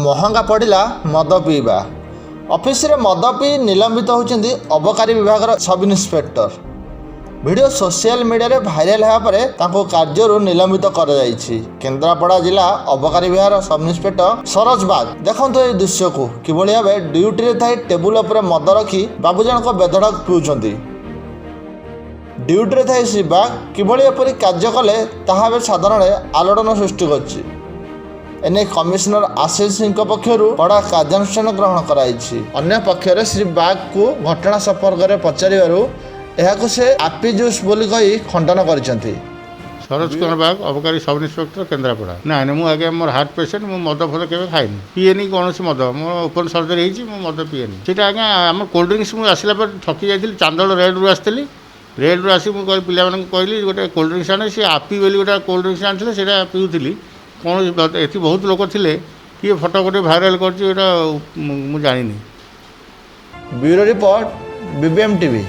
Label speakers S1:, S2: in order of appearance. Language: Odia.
S1: ମହଙ୍ଗା ପଡ଼ିଲା ମଦ ପିଇବା। ଅଫିସରେ ମଦ ପିଇ ନିଲମ୍ବିତ ହୋଇଛନ୍ତି ଅବକାରୀ ବିଭାଗର ସବ୍ ଇନ୍ସପେକ୍ଟର। ଭିଡ଼ିଓ ସୋସିଆଲ ମିଡ଼ିଆରେ ଭାଇରାଲ ହେବା ପରେ ତାଙ୍କୁ କାର୍ଯ୍ୟରୁ ନିଲମ୍ବିତ କରାଯାଇଛି। କେନ୍ଦ୍ରାପଡ଼ା ଜିଲ୍ଲା ଅବକାରୀ ବିଭାଗର ସବ୍ ଇନ୍ସପେକ୍ଟର ସରୋଜ ବାଗ, ଦେଖନ୍ତୁ ଏହି ଦୃଶ୍ୟକୁ, କିଭଳି ଭାବେ ଡ୍ୟୁଟିରେ ଥାଇ ଟେବୁଲ ଉପରେ ମଦ ରଖି ବାବୁ ଜଣକ ବେଧଡ଼କ ପିଉଛନ୍ତି। ଡ୍ୟୁଟିରେ ଥାଇ ଶ୍ରୀ ବାଗ କିଭଳି ଏପରି କାର୍ଯ୍ୟ କଲେ, ତାହା ଏବେ ସାଧାରଣରେ ଆଲୋଡ଼ନ ସୃଷ୍ଟି କରିଛି। ଏନେଇ କମିଶନର ଆଶିଷ ସିଂଙ୍କ ପକ୍ଷରୁ କଡ଼ା କାର୍ଯ୍ୟାନୁଷ୍ଠାନ ଗ୍ରହଣ କରାଯାଇଛି। ଅନ୍ୟ ପକ୍ଷରେ ଶ୍ରୀ ବାଗଙ୍କୁ ଘଟଣା ସମ୍ପର୍କରେ ପଚାରିବାରୁ ଏହାକୁ ସେ ଆପି ଜୁସ୍ ବୋଲି କହି ଖଣ୍ଡନ କରିଛନ୍ତି।
S2: ସରୋଜ କୁମାର ବାଗ, ଅବକାରୀ ସବ୍ ଇନ୍ସପେକ୍ଟର, କେନ୍ଦ୍ରାପଡ଼ା। ନାଇଁ ନାଇଁ, ମୁଁ ଆଜ୍ଞା ମୋର ହାର୍ଟ ପେସେଣ୍ଟ। ମୁଁ ମଦ ଫଦ କେବେ ଖାଇନି, ପିଏନି କୌଣସି ମଦ। ମୋର ଓପନ୍ ସର୍ଜରୀ ହେଇଛି, ମୁଁ ମଦ ପିଏନି। ସେଇଟା ଆଜ୍ଞା ଆମ କୋଲ୍ଡ ଡ୍ରିଙ୍କସ୍। ମୁଁ ଆସିଲା ପରେ ଥକି ଯାଇଥିଲି, ଚାନ୍ଦୋଳ ରେଡ଼ରୁ ଆସିଥିଲି। ରେଡ଼ରୁ ଆସି ମୁଁ କହିଲି, ପିଲାମାନଙ୍କୁ କହିଲି ଗୋଟେ କୋଲ୍ଡ ଡ୍ରିଙ୍କସ୍ ଆଣେ। ସେ ଆପି ବୋଲି ଗୋଟେ କୋଲ୍ଡ ଡ୍ରିଙ୍କସ୍ ଆଣିଥିଲେ, ସେଇଟା ପିଉଥିଲି। କୌଣସି ଏଠି ବହୁତ ଲୋକ ଥିଲେ। କିଏ ଫଟୋ ଗୋଟେ ଭାଇରାଲ୍ କରିଛି, ଏଇଟା ମୁଁ ଜାଣିନି।
S1: Bureau report, BBM TV.